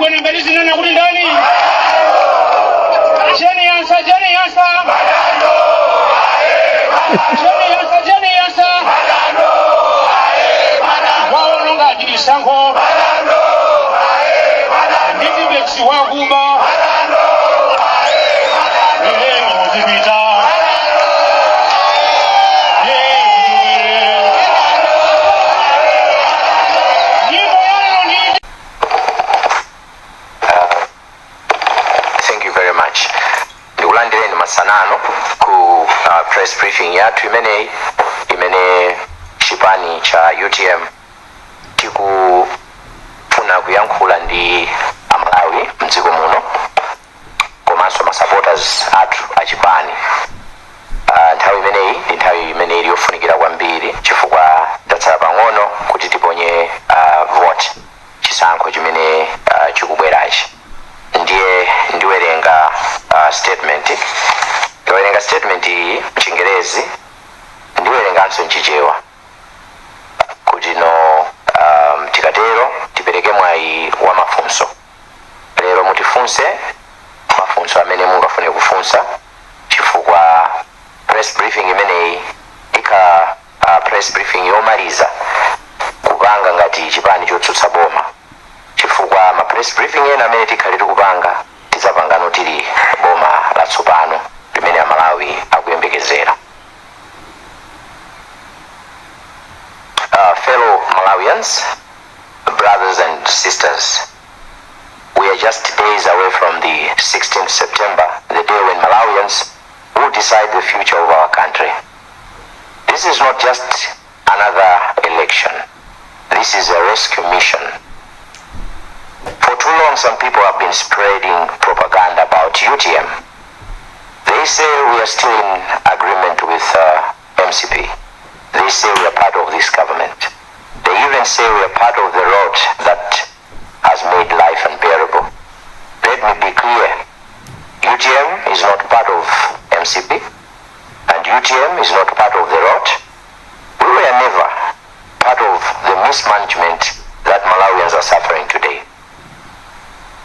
Gwenembe tizinena kuti ndani? Jane Ansah, Jane Ansah, Jane Ansah, Jane Ansah waononga chisankho ndi Tipp-Ex wakuba. Ehe, muzipita. Ehe, nyimbo yalero ndi Thank you very much. Ndikulandireni masana ano ku press briefing yathu imeneyi imene chipani cha UTM tikufuna kuyankhula ndi Amalawi mdziko muno komanso ma supporters athu achipani. Nthawi imeneyi ndi nthawi imene ili yofunikira kwambiri chifukwa tatsala pang'ono kuti tiponye vote, chisankho chimene chikubwerachi. Ndiye ndiwerenga statement, ndiwerenga statement iyi mchingerezi, ndiwerenganso mchichewa kuti no tikatero tipereke mwayi wa mafunso. Lero mutifunse mafunso amene mungafune kufunsa chifukwa press briefing imeneyi ikhala press briefing yomaliza kupanga ngati chipani chotsutsa boma, chifukwa ma press briefing ena amene tikhale tikupanga tidzapangano tili boma latsopano limene Amalawi akuyembekezera. Fellow Malawians, brothers and sisters, we are just days away from the 16th September, the day when Malawians will decide the future of our country. This is not just another election. This is a rescue mission. For too long, some people have been spreading propaganda about UTM. They say we are still in agreement with MCP. They say we are part of this government. They even say we are part of the rot that has made life unbearable. Let me be clear. UTM is not part of MCP, and UTM is not part of the rot. We were never part of the mismanagement that Malawians are suffering today.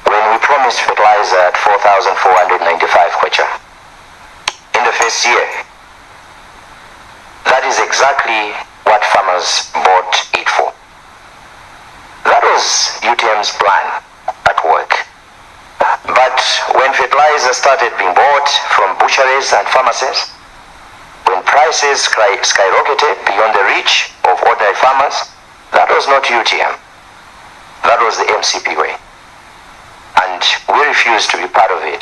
When we promised fertilizer at 4,495 kwacha in the first year, that is exactly what farmers bought it for. That was UTM's plan at work. But when fertilizer started being bought from butcheries and pharmacies, when prices skyrocketed beyond the reach of ordinary farmers, that was not UTM. That was the MCP way. And we refuse to be part of it.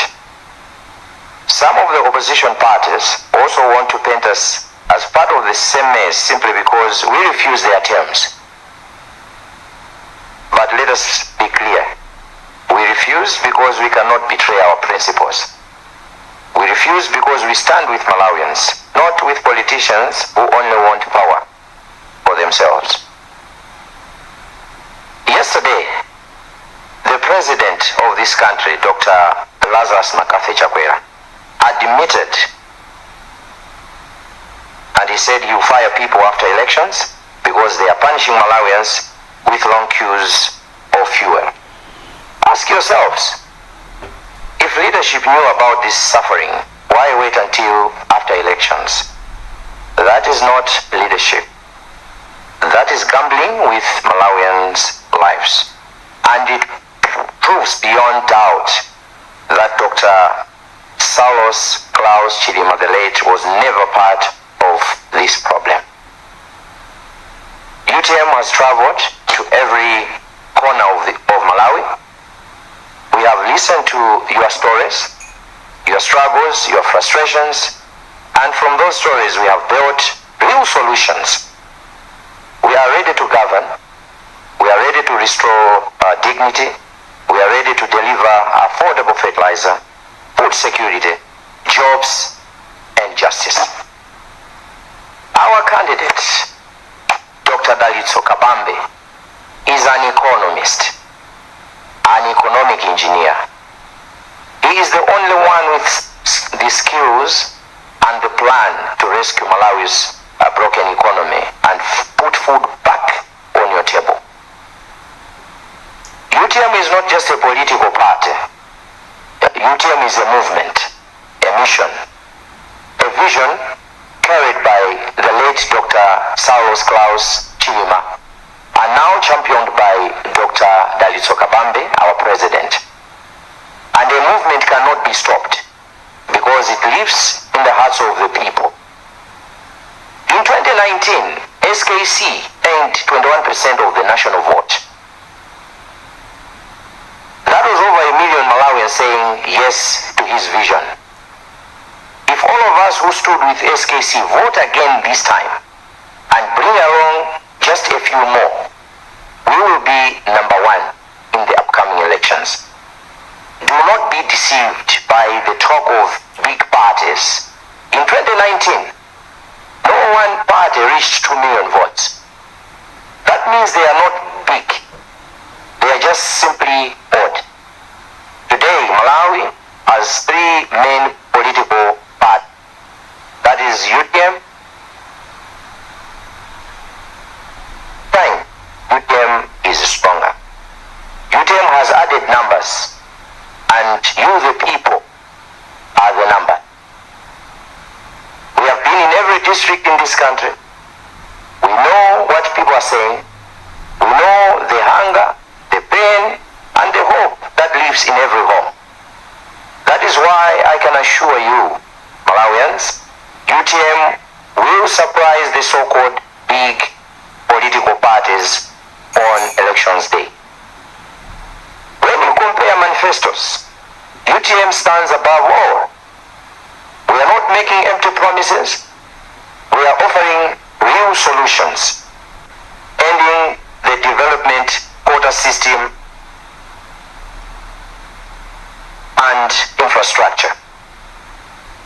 Some of the opposition parties also want to paint us as part of the same mess simply because we refuse their terms. But let us be clear. We refuse because we cannot betray our principles. We refuse because we stand with Malawians, not with politicians who only want power for themselves. Yesterday, the president of this country, Dr. Lazarus McCarthy Chakwera, admitted, and he said he will fire people after elections because they are punishing Malawians with long queues of fuel. Ask yourselves, if leadership knew about this suffering, why wait until after elections? That is not leadership. That is gambling with Malawians' lives. And it proves beyond doubt that Dr. Saulos Klaus Chilima the late was never part of this problem. UTM has traveled to every corner of Malawi. We have listened to your stories, your struggles, your frustrations, and from those stories we have built real solutions. We are ready to govern. We are ready to restore dignity. We are ready to deliver affordable fertilizer, food security, jobs, and justice. Our candidate, Dr. Dalitso Kabambe, is an economist, an economic engineer. He is the only one with the skills and the plan to rescue Malawi's broken economy and put food back on your table. UTM is not just a political party. UTM is a movement, a mission, a vision carried by the late Dr. Saulos Klaus Chilima and now championed by Dr. Dalitso Kabambe, our president. And a movement cannot be stopped because it lives in the hearts of the people. In 2019, SKC earned 21% of the national vote. That was over a million Malawians saying yes to his vision. If all of us who stood with SKC vote again this time and bring along just a few more, we will be number one in the upcoming elections. Do not be deceived by the talk of big parties. In 2019, no one party reached 2 million votes. That means they are not big. They are just simply odd. Today, Malawi has three main political parties. That is UTM. Time, UTM is stronger. UTM has added numbers, and you, the people, are the number. We have been in every district in this country. We know what people are saying. We know the hunger, the pain, and the hope that lives in every home. That is why I can assure you, Malawians, UTM will surprise the so-called big political parties on elections day. When you compare manifestos, UTM stands above all. We are not making empty promises. We are offering real solutions, ending the development quota system and infrastructure,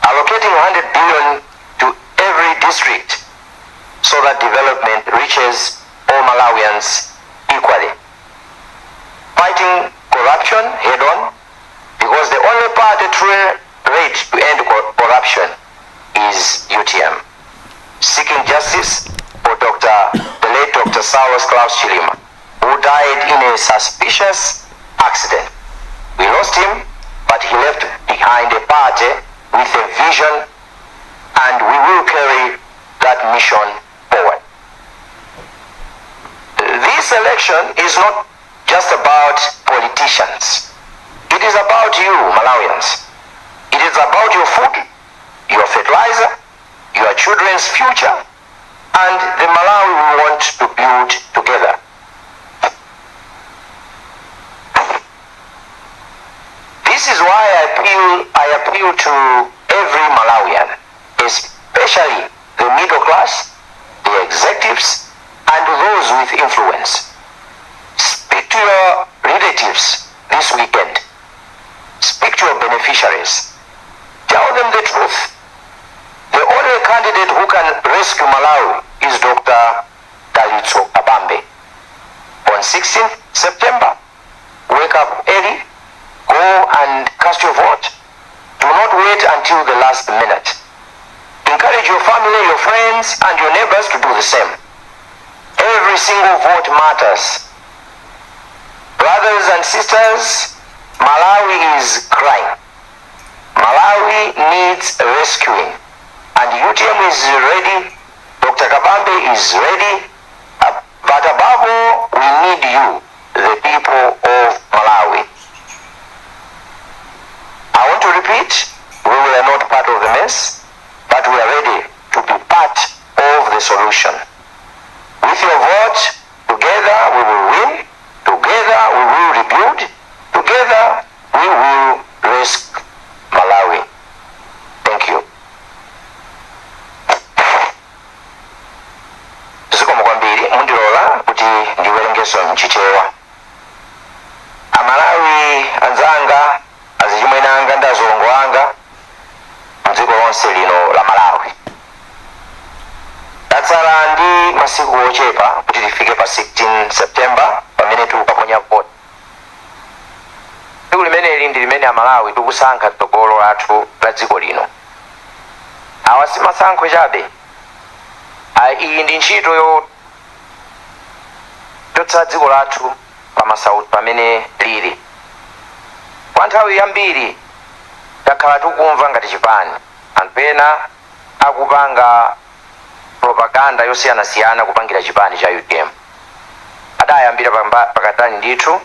allocating 100 billion to every district so that development reaches all Malawians equally. Fighting corruption head on, because the only party truly ready to end corruption is UTM. Seeking justice for the late Dr. Saulos Klaus Chilima, who died in a suspicious accident. We lost him, but he left behind a party with a vision, and we will carry that mission forward. This election is not just about politicians. It is about you, Malawians. It is about your food, your fertilizer, your children's future, and the Malawi we want to build together. This is why I appeal to every Malawian, especially the middle class, the executives, and those with influence. Speak to your relatives this weekend. Speak to your beneficiaries. Tell them the truth. The only candidate who can rescue Malawi is Dr. Dalitso Kabambe. On 16th September, wake up early, go and cast your vote. Do not wait until the last minute. Encourage your family, your friends, and your neighbors to do the same. Every single vote matters. Brothers and sisters, Malawi is crying. Malawi needs rescuing. And UTM is ready. Dr. Kabambe is ready. But above all, we need you, the people of Malawi. I want to repeat, we are not part of the mess, but we are ready to be part of the solution. With your vote, together we will win, together we will rebuild, together we will rescue Malawi. Thank you. Zikomo kwambiri. Mundilola kuti ndiwerengeso mchichewa. Amalawi anzanga, azichimwene anga ndi azilongo anga mdziko lonse lino la Malawi, tatsala ndi masiku ochepa kuti tifike pa 16 September, pamene tikukaponya voti. Tsiku limeneli ndi limene Amalawi tikusankha tsogolo lathu la dziko lino. Awa si masankho chabe. Iyi ndi ntchito yochotsa dziko lathu pa masautso amene lili. Kwa nthawi yambiri takhala tikumva ngati chipani anthu ena akupanga propaganda yosiyanasiyana kupangira chipani cha UTM. Adayambira pakatani ndithu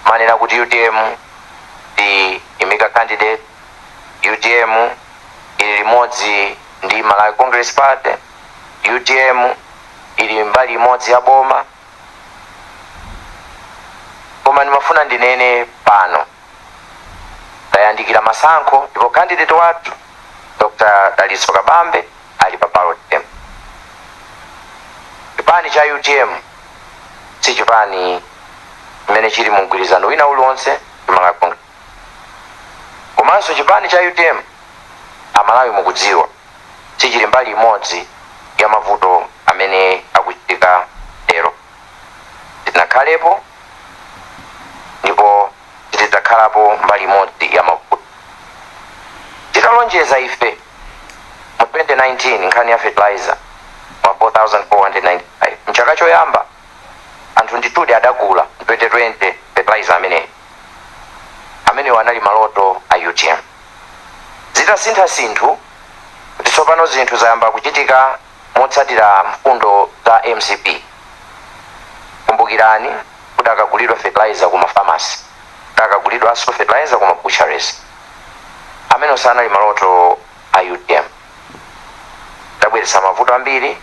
manena kuti UTM ndi imika candidate, UTM ili limodzi ndi Malawi Congress Party, UTM ili mbali imodzi ya boma. Koma ndimafuna ndinene pano, tayandikira masankho ndipo candidate wathu Dr. Dalitso Kabambe ali pa ballot paper. Chipani cha UTM si chipani chimene chili mu mgwirizano wina uliwonse ndi Malawi Congress. Komanso chipani cha UTM, Amalawi mukudziwa, sichili mbali imodzi ya mavuto amene akuchitika lero. Sitinakhalepo ndipo sitidzakhalapo mbali imodzi ya mavuto. Titalonjeza ife mu 2019 nkhani ya fertilizer wa 4495, mchaka choyamba anthu ndithudi adagula mu 2020 fertilizer ameneyo. Amenewo anali maloto a UTM. Zitasintha zinthu kuti tsopano zinthu zayamba kuchitika motsatira mfundo za MCP, kumbukirani kuti akagulidwa fertilizer ku mafamasi, akagulidwanso fertilizer ku mabutcheries. Amene sanali maloto a UTM. Adabweretsa mavuto ambiri,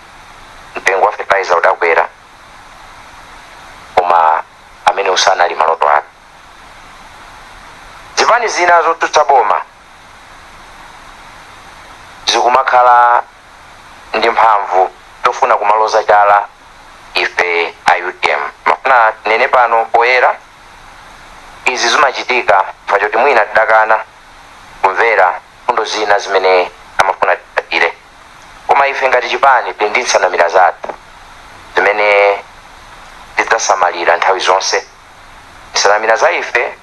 mtengo wa fertilizer udakwera, koma amene usanali maloto ake. Zipani zina zotsutsa boma zikumakhala ndi mphamvu tofuna kumaloza chala ife a UTM. Mafuna tinene pano poyera, izi zimachitika chifukwa choti mwina tidakana kumvera mfundo zina zimene amafuna titsatire. Koma ife ngati chipani tili ndi nsanamira zathu zimene tidzasamalira nthawi zonse. Nsanamira za ife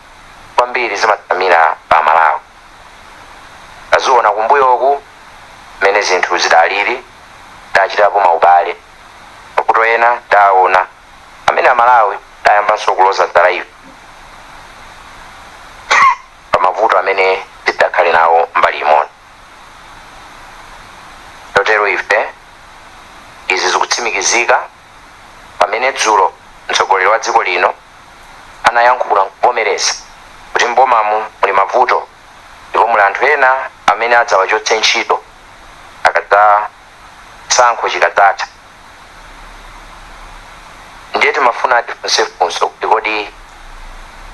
kwambiri zimatsamira pa Malawi. Taziona kumbuyoku mmene zinthu zidalili, tachitapo maubale, mavuto ena taona amene Amalawi tayambanso kuloza dzala ife pa mavuto amene tidakhale nawo mbali imodzi. Chotero ife izi zikutsimikizika pamene dzulo mtsogoleri wa dziko lino anayankhula nkuvomereza kuti mbomamu muli mavuto ndipo muli anthu ena amene adzawachotse ntchito akadza chisankho chikadzatha. Ndiye timafuna tifunsefunso kuti kodi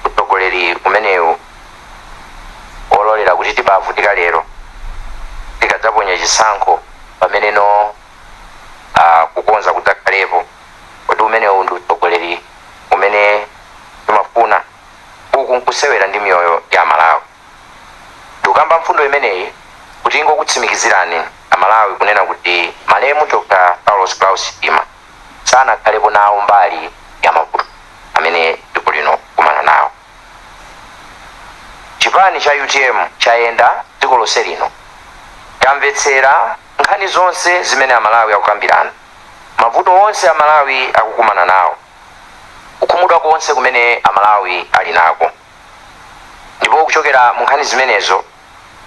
utsogoleri umenewu ololera kuti tibavutika lero tikadzaponya chisankho pameneno kukonza kudzakhalepo, kodi umenewu ndi utsogoleri umene timafuna? Uku nkusewera ndi miyoyo ya Amalawi. Ndikukamba mfundo imeneyi kuti ingokutsimikizirani Amalawi kunena kuti malemu Dr. Saulos Klaus Chilima sanakhalepo nawo mbali ya mavuto amene dziko lino kumana nawo. Chipani cha UTM chayenda dziko lonse lino, tamvetsera nkhani zonse zimene Amalawi akukambirana, mavuto onse Amalawi akukumana nawo, kukhumudwa konse kumene Amalawi ali nako. Ndipo kuchokera mu nkhani zimenezo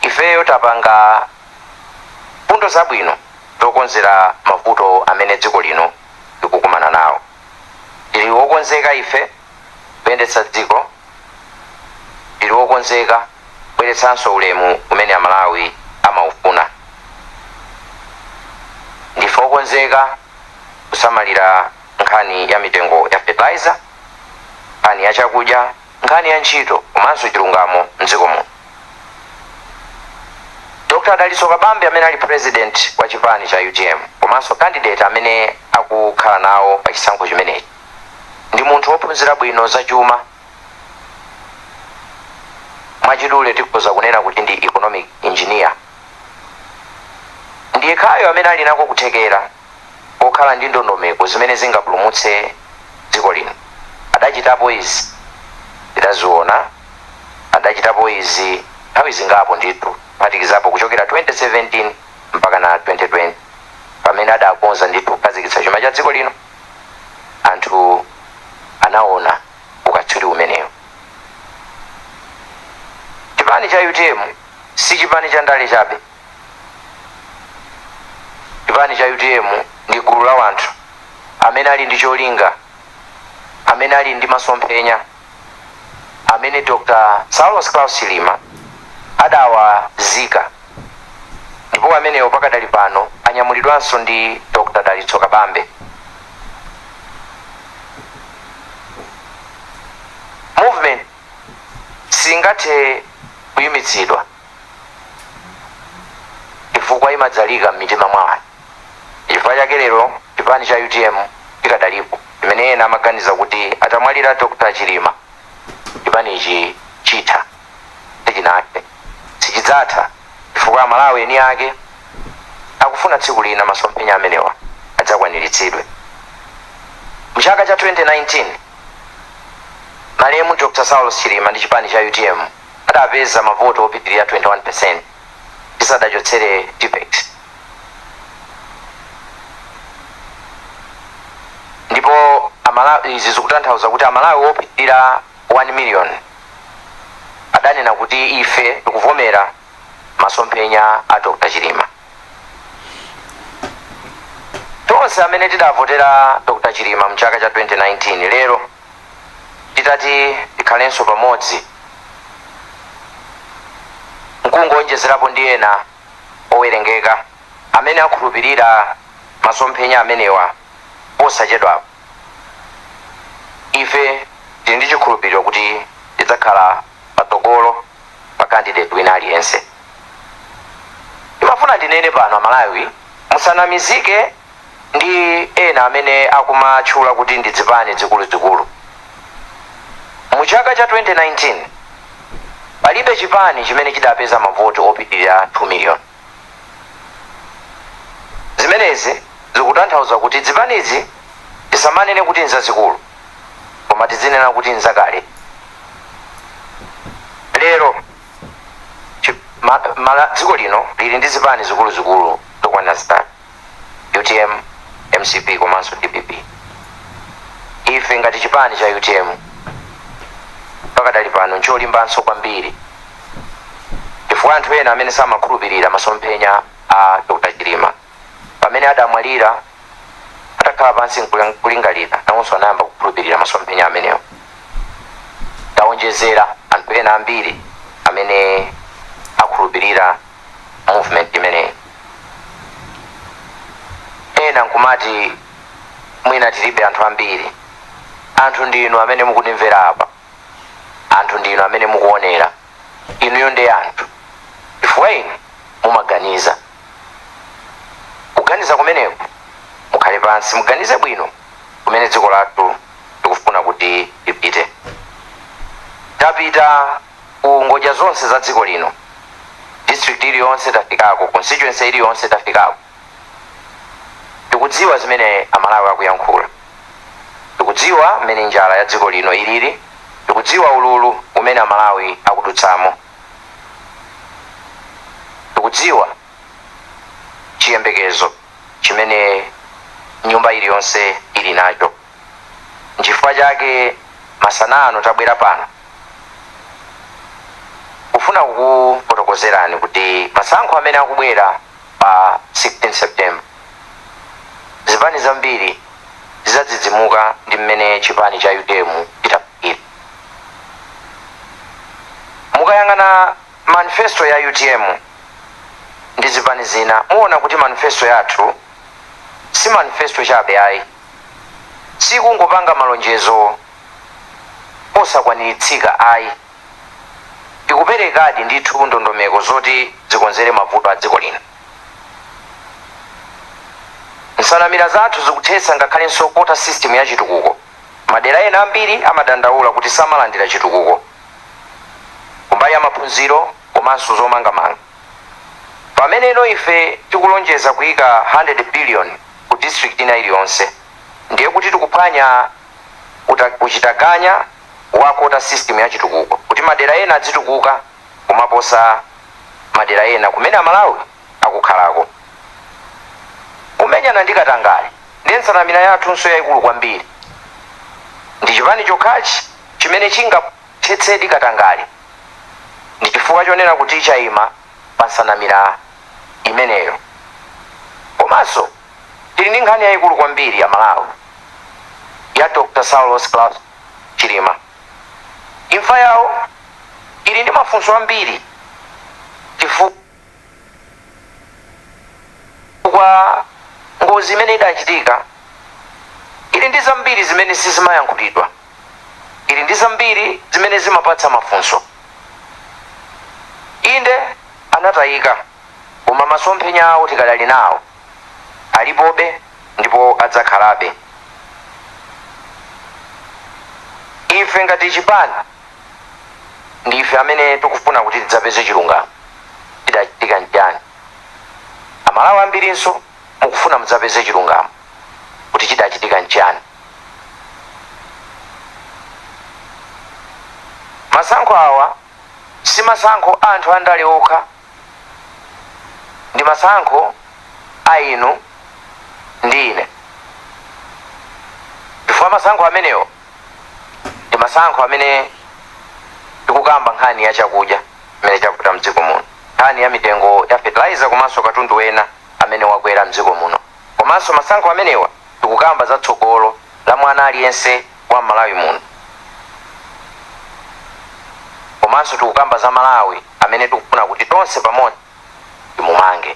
ifeyo tapanga mfundo zabwino zokonzera mavuto amene dziko lino likukumana nawo. Tili wokonzeka ife kuyendetsa dziko, tili wokonzeka kubweretsanso ulemu umene Amalawi amaufuna. Ndife wokonzeka kusamalira nkhani ya mitengo ya fertilizer, nkhani ya chakudya, nkhani ya ntchito komanso chilungamo mdziko muno. Dr. Dalitso Kabambe amene ali president wa chipani cha UTM komanso candidate amene akukhala nawo pa chisankho chimenechi ndi munthu wophunzira bwino zachuma. Mwachidule tikhoza kunena kuti ndi economic engineer. Ndiye khayo amene ali nako kuthekera kokhala ndi ndondomeko zimene zingapulumutse dziko lino. Adachitapo izi, tidaziona, adachitapo izi nthawi zingapo ndithu, kuphatikizapo kuchokera 2017 mpaka na 2020 pamene adakonza ndithu kukhazikitsa chuma cha dziko lino. Anthu anaona ukatswiri umenewu. Chipani cha UTM si chipani cha ndale chabe. Chipani cha UTM ndi gulu la wanthu amene ali ndi cholinga, amene ali ndi masomphenya amene Dr Saulos Klaus Chilima adawazika, ndipo amenewo pakadali pano anyamulidwanso ndi Dr Dalitso Kabambe. Movement singathe kuyimitsidwa chifukwa imadzalika m'mitima mwa anthu. Chifukwa chake lero chipani cha UTM chikadalipo, chimene ena amaganiza kuti atamwalira Dr Chilima chipanichi chitha. Sichinathe, sichidzatha, chifukwa Amalawi eni ake akufuna tsiku lina masomphenya amenewa adzakwaniritsidwe. Mchaka cha 2019 malemu Dr Saulos Chilima ndi chipani cha UTM adapeza mavoto opitirira 21% tisadachotsere Tipex, ndipo izi zikutanthauza kuti Amalawi opitirira 1 million adanena kuti ife tikuvomera masomphenya a Dr Chilima. Tonse amene tidavotera Dr Chilima mchaka cha 2019, lero titati tikhalenso pamodzi nkungoonjezerapo ndi ena owerengeka amene akhulupirira masomphenya amenewa posachedwapo, ife tili ndi chikhulupiriro kuti tidzakhala patsogolo pa candidate wina aliyense. Ndimafuna ndinene pano, Amalawi, musanamizike ndi ena amene akumatchula kuti ndi zipani zikuluzikulu. Mu chaka cha 2019 palibe chipani chimene chidapeza mavoti opitirira 2 million. Zimenezi zikutanthauza kuti zipanizi tisamanene kuti nzazikulu, koma tizinena kuti nzakale. Lero dziko lino lili ndi zipani zikuluzikulu zokwana zitatu: UTM, MCP komanso DPP. Ife ngati chipani cha UTM pakadali pano ncholimbanso kwambiri, chifukwa anthu ena amene samakhulupirira masomphenya a Dr Chilima, pamene adamwalira, atakhala pansi nkulingalira, nawonso anayamba kukhulupirira masomphenya amenewo. Tawonjezera anthu ena ambiri amene akhulupirira movement imeneyi. Ena nkumati mwina tilibe anthu ambiri. Anthu ndinu amene mukundimvera apa, anthu ndinu amene mukuonera. Inuyo ndi anthu, chifukwa inu mumaganiza. Kuganiza kumeneko, mukhale pansi muganize bwino kumene dziko lathu tikufuna kuti lipite. Tapita ku ngodya zonse za dziko lino, district iliyonse tafikako, constituency iliyonse tafikako. Tikudziwa zimene Amalawi akuyankhula, tikudziwa mmene njala ya dziko lino ilili, tikudziwa ululu umene Amalawi akudutsamo, tikudziwa chiyembekezo chimene nyumba iliyonse ili nacho. Nchifukwa chake masana ano tabwera pano kufuna kukufotokozerani kuti masankho amene akubwera pa 16 September, zipani zambiri zidzadzidzimuka ndi mmene chipani cha UTM chitafikire. Mukayang'ana manifesto ya UTM ndi zipani zina, muona kuti manifesto yathu si manifesto chabe ayi, sikungopanga malonjezo osakwaniritsika ayi. Tikuperekadi ndithu ndondomeko zoti zikonzere mavuto a dziko lino. Nsanamira zathu zikuthetsa ngakhalenso quota system ya chitukuko. Madera ena ambiri amadandaula kuti samalandira chitukuko kumbali ya maphunziro komanso zomangamanga, pameneno ife tikulonjeza kuyika 100 billion ku district ina iliyonse. Ndiye kuti tikuphwanya uchitaganya wa quota system ya chitukuko, kuti madera ena adzitukuka kumaposa madera ena kumene Amalawi akukhalako. Kumenyana ndi katangale ndi nsanamira yathunso yayikulu kwambiri. Ndi chipani chokhachi chimene Chimene chingathetsedi katangale ndi chifukwa chonena kuti chayima pa nsanamira imeneyo. Komanso tili ndi nkhani yayikulu kwambiri ya Malawi ya Dr. Saulos Klaus Chilima. Imfa yawo ili ndi mafunso ambiri chifukwa ngozi imene idachitika ili ndi zambiri zimene sizimayankhulidwa, ili ndi zambiri zimene zimapatsa mafunso. Inde anatayika, koma masomphenya awo tikadali nawo, alipobe ndipo adzakhalabe. Ife ngati chipani ndife amene tikufuna kuti tidzapeze chilungamo chidachitika nchani. Amalawi ambirinso mukufuna mudzapeze chilungamo kuti chidachitika nchani. Masankho awa si masankho a anthu andale okha, ndi masankho a inu ndi ine, chifukwa masankho amenewo ndi masankho amene tikukamba nkhani ya chakudya chimene chavuta mdziko muno, nkhani ya mitengo ya fertilizer komanso katundu wena amene wakwera mdziko muno. Komanso masankho amenewa tikukamba za tsogolo la mwana aliyense wa Malawi muno, komanso tikukamba za Malawi amene tikufuna kuti tonse pamodzi timumange.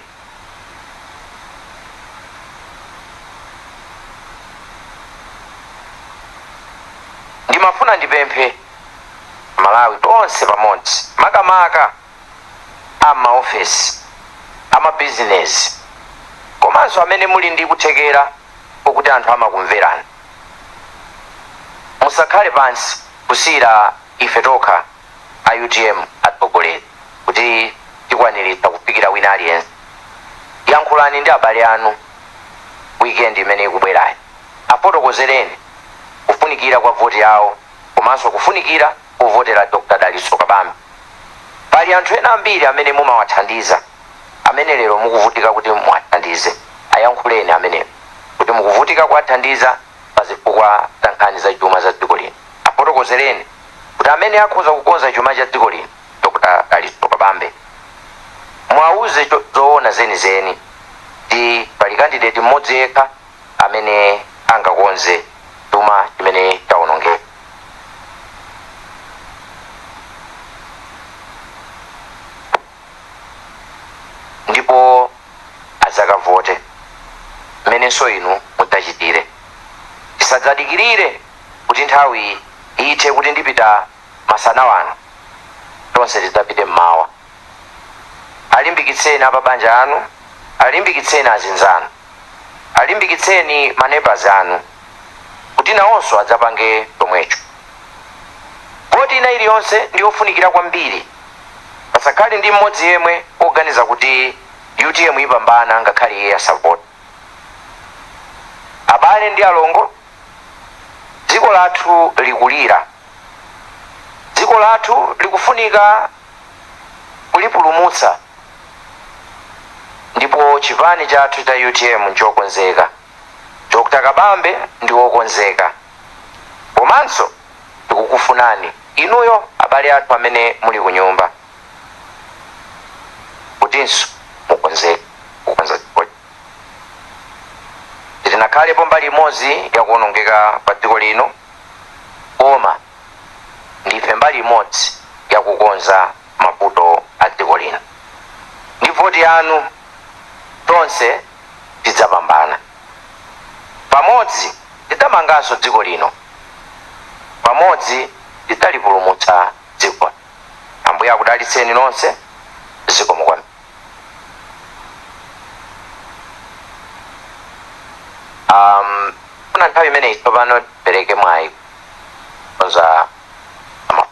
Ndimafuna ndipemphe Malawi tonse pamodzi, makamaka amaofesi, amabizinesi, komanso amene muli ndi kuthekera kokuti anthu amakumverani, musakhale pansi kusiyira ife tokha a UTM atsogoleri kuti tikwaniritsa kufikira wina aliyense. Yankhulani ndi abale anu weekend imene ikubwerayi, afotokozereni kufunikira kwa voti yawo komanso kufunikira kovotera Dr. Dalitso Kabambe. Pali anthu ena ambiri amene mumawathandiza amene lero mukuvutika kuti muwathandize. Ayankhuleni amenewo kuti mukuvutika kuwathandiza pa zifukwa za nkhani za chuma za dziko lino. Afotokozereni kuti amene akhoza kukonza chuma cha dziko lino Dr. Dalitso Kabambe. Mwauze zoona zenizeni kuti pali candidate mmodzi yekha amene angakonze chuma chimene chawonongeka. Ndipo adzakavote mmenenso inu mudzachitire. Tisadzadikirire kuti nthawi ithe kuti ndipita masana wano, tonse tidzapite mmawa. Alimbikitseni apabanja anu, alimbikitseni azinzanu, alimbikitseni maneighbors anu kuti nawonso adzapange chomwecho. Voti ina iliyonse ndi yofunikira kwambiri. Pasakhale ndi mmodzi yemwe oganiza kuti UTM ipambana ngakhale iye asavote. Abale ndi alongo, dziko lathu likulira. Dziko lathu likufunika kulipulumutsa, ndipo chipani chathu cha UTM nchokonzeka. Dr. Kabambe ndi wokonzeka. Komanso tikukufunani inuyo abale athu amene muli kunyumba kutinso mukonzeke kukonza dziko. Sitinakhalepo mbali imodzi yakuonongeka kwa dziko lino, koma ndife mbali imodzi yakukonza mavuto a dziko lino. Ndi voti yanu tonse tidzapambana. Pamodzi tidzamanganso dziko lino, pamodzi tidzalipulumutsa dziko. Ambuye akudalitseni nonse. Zikomo kwambiri. Kuna nthawi imeneyi tsopano tipereke mwayi konza ama.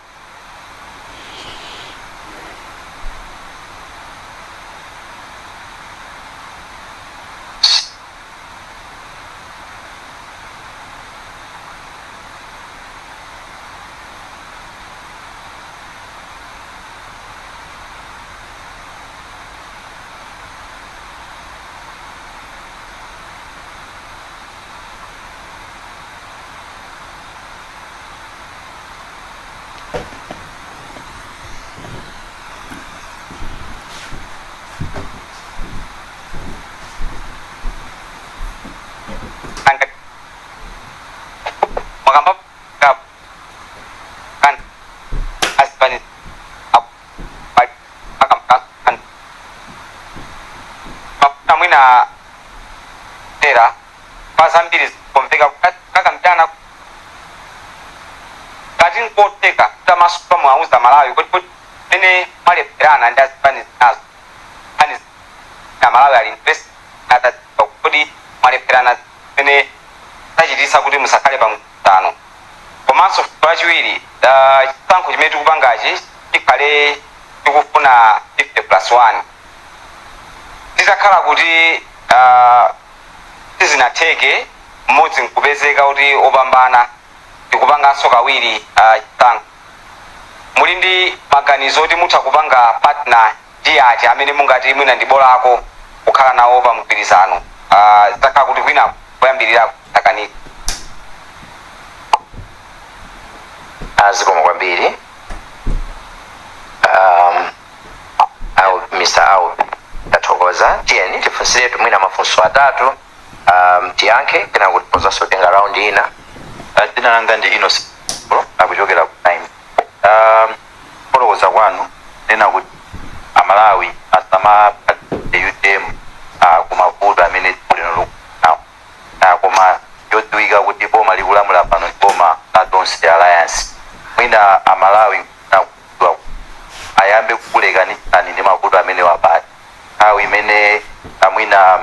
Azipani mafuta mwina tera pa zambiri zikomveka kakambirana ngati nkoteka tamasuka mwauza Malawi kuti mene mwalepherana ndi azipani zinazo ani na Malawi ali interest atadziwa kuti mwalepherana zimene zachititsa kuti musakhale pa mgwirizano. Komanso funso lachiwiri, chisankho chimene tikupangachi chikhale tikufuna 50 plus 1. Titakhala kuti sizinatheke, mmodzi nkupezeka kuti opambana, tikupanganso kawiri chisankho, muli ndi maganizo oti mutha kupanga partner ndi ati amene mungati mwina ndi bolako kukhala nawo pa mgwirizano, zitakhala kuti kwina kuyambirira takanika? Zikomo kwambiri. Au, Mr. Aubi, tathokoza. Tiyeni tifunsiretu mwina mafunso atatu, tiyankhe, kena kuti pozanso tenga round ina. Dzina langa ndi Innocent akuchokera ku Times. Fotokoza kwanu nena kuti Amalawi asamapatse UTM kumavuto amene dziko lino likunawo, koma chodziwika kuti boma likulamula pano ndi boma la Tonse Alliance. Mwina Amalawi nakudziwa ayambe kukulekanitsani ndi mavuto amene wapati nthawi imene amwina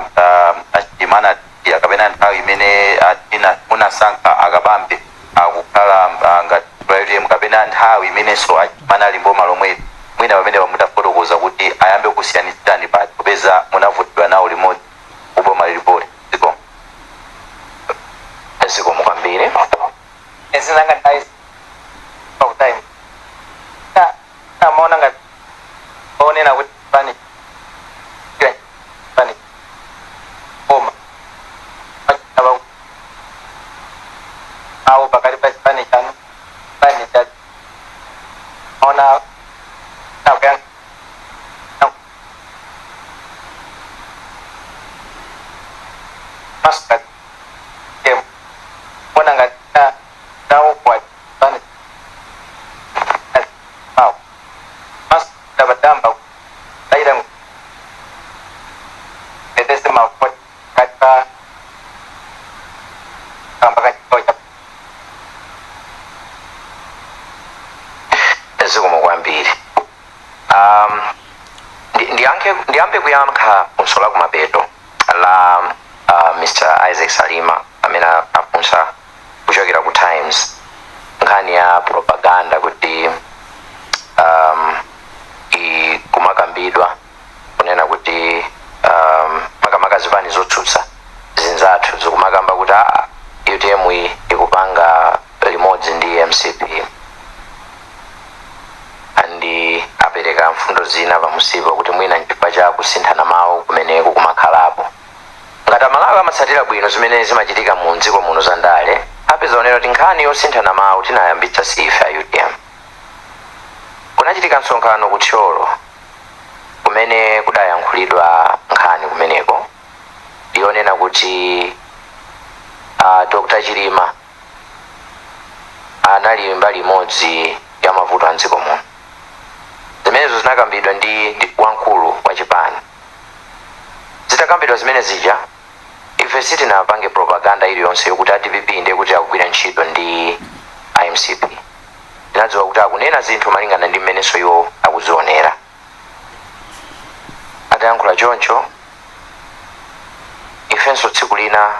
achimana kapena nthawi imene tina munasankha akabambe akukhala ngati UTM, kapena nthawi imenenso achimana ali mboma lomwe. Mwina pamene pamutafotokoza kuti ayambe kusiyanitsirani pati, popeza munavutidwa nawo limodzi kuboma lilipoli. Zikomo. Zikomo kwambiri. Dzina langa ndi Time. Amaona ngati onena kuti pani pani boma awo pakati pa chipani chanu pani cha ona nakuya masuka ona ngati nawo kwa chipani awo masuka batamba laira pepese mavoti katika kamba kachigawo cha. Zikomo kwambiri. Ndiyambe kuyankha funso la kumapeto la Mr. Isaac Salima amene afunsa kuchokera ku Times, nkhani ya propaganda kuti ikumakambidwa kunena kuti makamaka zipani zotsutsa zinzathu zikumakamba kuti a UTM iyi ikupanga limodzi ndi MCP, andi apereka mfundo zina pamusipo kuti mwina nchifukwa cha kusinthana mawu kumene kukumakhalapo. Ngati Amalawi amatsatira bwino zimene zimachitika mu dziko muno za ndale, apeza onera kuti nkhani yosinthana mawu tinayambitsa si ife a UTM. Kunachitika msonkhano ku Thyolo kumene kudayankhulidwa nkhani kumeneko yonena kuti Dr. Chilima anali mbali imodzi ya mavuto a mdziko muno. Zimenezo zinakambidwa ndi wamkulu wa chipani. Zitakambidwa zimene zija, ife sitinapange propaganda iliyonse yokuti a DPP ndiye kuti akugwira ntchito ndi IMCP. Tinadziwa kuti akunena zinthu malingana ndi mmenenso iwo akuzionera. Atayankhula choncho, ifenso tsiku lina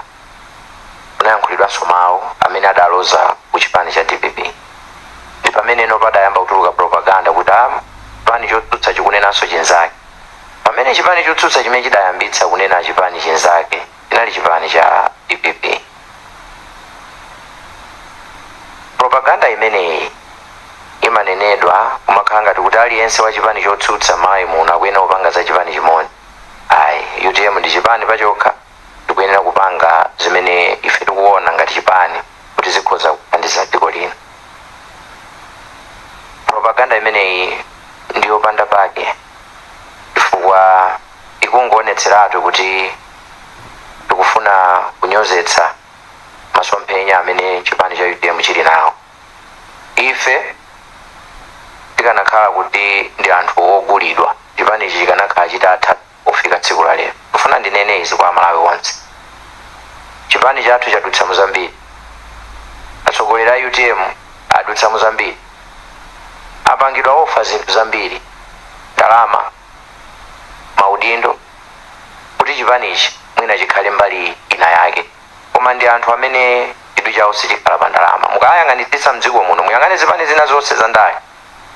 kunayankhulidwanso mawu amene adaloza ku chipani cha DPP, ndi pameneno padayamba kutuluka propaganda kuti a chipani chotsutsa chikunenanso chinzake, pamene chipani chotsutsa chimene chidayambitsa kunena chipani chinzake chinali chipani cha DPP. Propaganda imeneyi imanenedwa kumakhala ngati kuti aliyense wa chipani chotsutsa mayi muno akuyenera kupanga za chipani chimodzi. Ayi, UTM ndi chipani pachokha, tikuyenera kupanga zimene ife tikuona ngati chipani kuti zikhoza kuthandiza dziko lino. Propaganda imeneyi ndiyopanda pake chifukwa ikungoonetseratu kuti tikufuna kunyozetsa masomphenya amene chipani cha UTM chili nawo. Ife Tikanakhala kuti ndi anthu ogulidwa, chipanichi chikanakhala chitatha kufika tsiku la lero. Kufuna ndinene izi kwa Amalawi onse: chipani chathu chadutsa muzambiri, atsogoleri a UTM adutsa muzambiri, apangidwa offer zinthu zambiri, ndalama, maudindo, kuti chipanichi mwina chikhale mbali ina yake. Koma ndi anthu amene chidwi chawo sichikhala pa ndalama. Mukayang'anitsitsa mdziko muno, muyang'ane zipani zina zonse za ndale,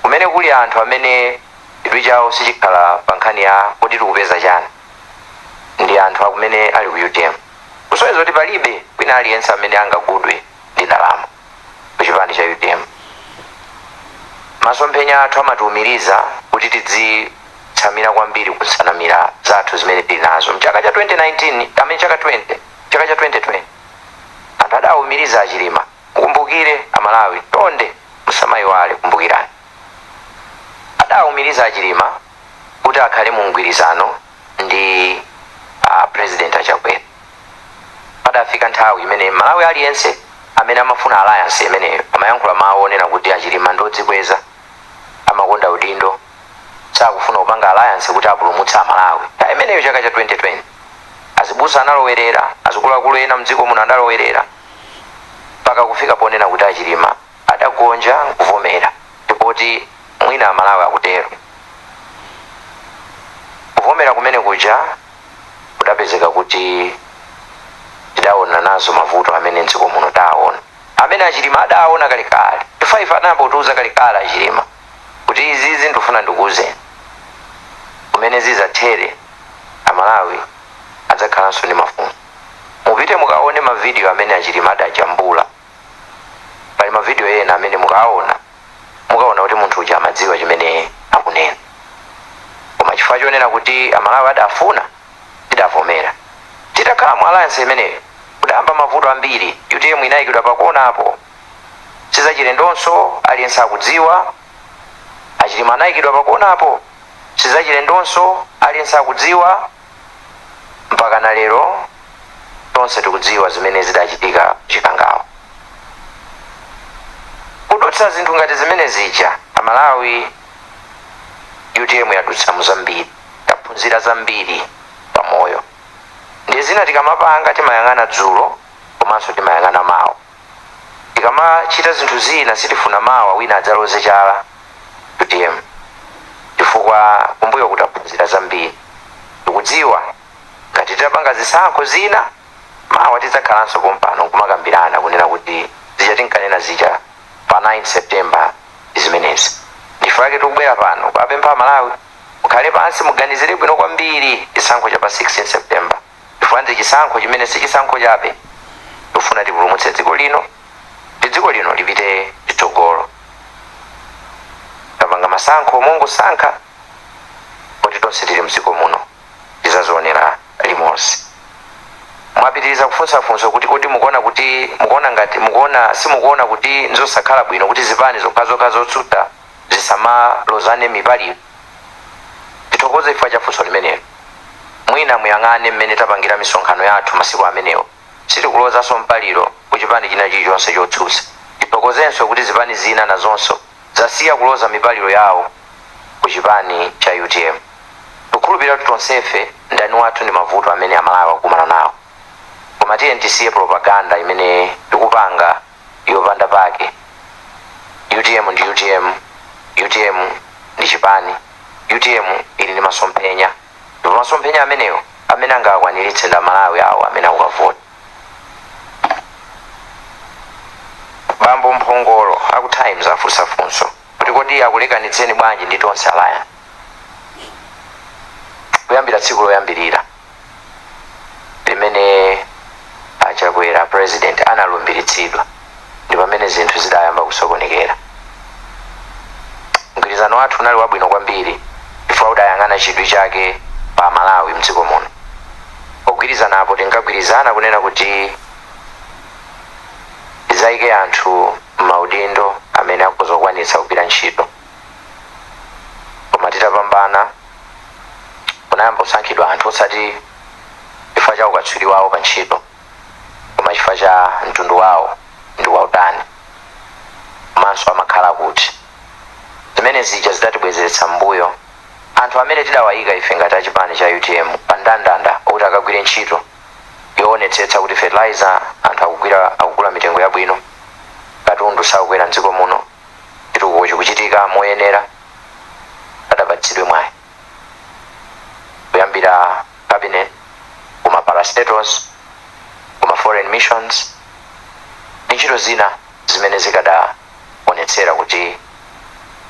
kumene kuli anthu amene chidwi chawo sichikhala pa nkhani ya kuti tikupeza chani, ndi anthu akumene ali ku UTM. Kusonyeza kuti palibe wina aliyense amene angagudwe ndi ndalama ku chipani cha UTM. Masomphenya athu amatiwumiriza kuti tidzitsamira kwambiri kutsanamira zathu zimene tili nazo. Mchaka cha 2019, amene chaka 20, chaka cha 2020, anthu adawumiriza Achilima. Mukumbukire Amalawi, tonde musamayiwale, kumbukirani, adawumiriza Achilima kuti akhale mu mgwirizano ndi President Achakwera. Padafika nthawi imene Malawi aliyense amene amafuna alliance imeneyo amayankhula mawu onena kuti Achilima ndodzikweza, amakonda udindo, sakufuna kupanga alliance kuti apulumutse Amalawi. Nthawi imeneyo, chaka cha 2020, azibusa analowerera, azikuluakulu ena mdziko muno adalowerera, mpaka kufika ponena kuti Achilima adagonja nkuvomera. Ndipoti mwina Amalawi akutero, kuvomera kumene kuja kudapezeka kuti tidaona nazo mavuto amene mdziko muno taona, amene Achilima adaona kalekale. Ife anayamba kutiuza kalekale Achilima kuti izizi ndifuna ndikuuzeni kumene zizathere, Amalawi adzakhalanso ndi mafunso. Mupite mukaone mavidiyo amene Achilima adajambula. Pali mavidiyo ena amene mukaona, mukaona kuti munthu uja amadziwa chimene akunena, koma chifukwa chonena kuti Amalawi adafuna, tidavomera. Titakhala mu alliance imeneyo, kudayamba mavuto ambiri. UTM inayikidwa pakona apo, sizachilendonso, aliyense akudziwa. Achilima anayikidwa pakona apo, sizachilendonso, aliyense akudziwa. Mpaka na lero tonse tikudziwa zimene zidachitika Chikangawa. Kudutsa zinthu ngati zimene zija, Amalawi, UTM yadutsa muzambiri, taphunzira zambiri pamoyo. Ndi zina tikamapanga timayang'ana dzulo komanso timayang'ana mawa. Tikamachita zinthu zina, sitifuna mawa wina adzaloze chala UTM, chifukwa kumbuyo kutaphunzira zambiri. Tikudziwa ngati titapanga zisankho zina mawa, tidzakhalanso pompano nkumakambirana kunena kuti zija tinkanena zija pa 9 September zimenezi. Ndifake tikubwera pano kuapempha Amalawi, mukhale pansi, muganizire bwino kwambiri chisankho cha pa 16 September, chifukwa ndi chisankho chimene si chisankho chabe. Tikufuna tipulumutse dziko lino, ndi dziko lino lipite chitsogolo. Tapanga masankho mongosankha kuti tonse tili mdziko muno tizazionera limodzi. Mwapitiriza kufunsafunsa kuti kodi mukuona kuti, mukuona ngati, mukuona, simukuona kuti nzosakhala bwino kuti zipani zokhazokha zotsutsa zisamalozane mipaliro? Tithokoze chifukwa cha funso limenelo. Mwina muyang'ane mmene tapangira misonkhano yathu masiku amenewo, sitikulozanso mpaliro ku chipani china chilichonse chotsutsa. Tithokozenso kuti zipani zina nazonso zasiya kuloza mipaliro yawo ku chipani cha UTM. Tikukhulupirira kuti tonsefe ndani wathu ndi mavuto amene Amalawi akukumana nawo, koma tiye tisiye propaganda imene tikupanga yopanda pake. UTM ndi UTM, UTM ndi chipani, UTM ili ndi masomphenya, ndipo masomphenya amenewo amene angakwaniritse ndi Amalawi awo amene akukavota. Bambo Mphongolo aku Times afunsafunso kuti kodi akulekanitseni bwanji ndi Tonse Alliance? Kuyambira tsiku loyambirira limene Achakwera president analumbiritsidwa, ndi pamene zinthu zidayamba kusokonekera. Mgwirizano wathu unali wabwino kwambiri chifukwa udayang'ana chidwi chake pa Malawi mdziko muno. Pogwirizana apo, tinkagwirizana kunena kuti tidzayike anthu m'maudindo amene akhoza kukwanitsa kugwira ntchito. Koma titapambana, kunayamba kusankhidwa anthu osati chifukwa cha ukatswiri wawo pa ntchito, koma chifukwa cha mtundu wawo ndi wautani komanso amakhala kuti. Zimene zija zidatibwezeretsa m'mbuyo. Anthu amene tidawayika ife ngati achipani cha UTM pa ndandanda okuti akagwire ntchito yoonetsetsa kuti fertilizer anthu akugwira, akugula mitengo yabwino, katundu sakukwera mdziko muno, chitukuko chikuchitika moyenera, adapatsidwe mwayi kuyambira cabinet, kuma parastatals, kuma foreign missions ndi ntchito zina zimene zikadaonetsera kuti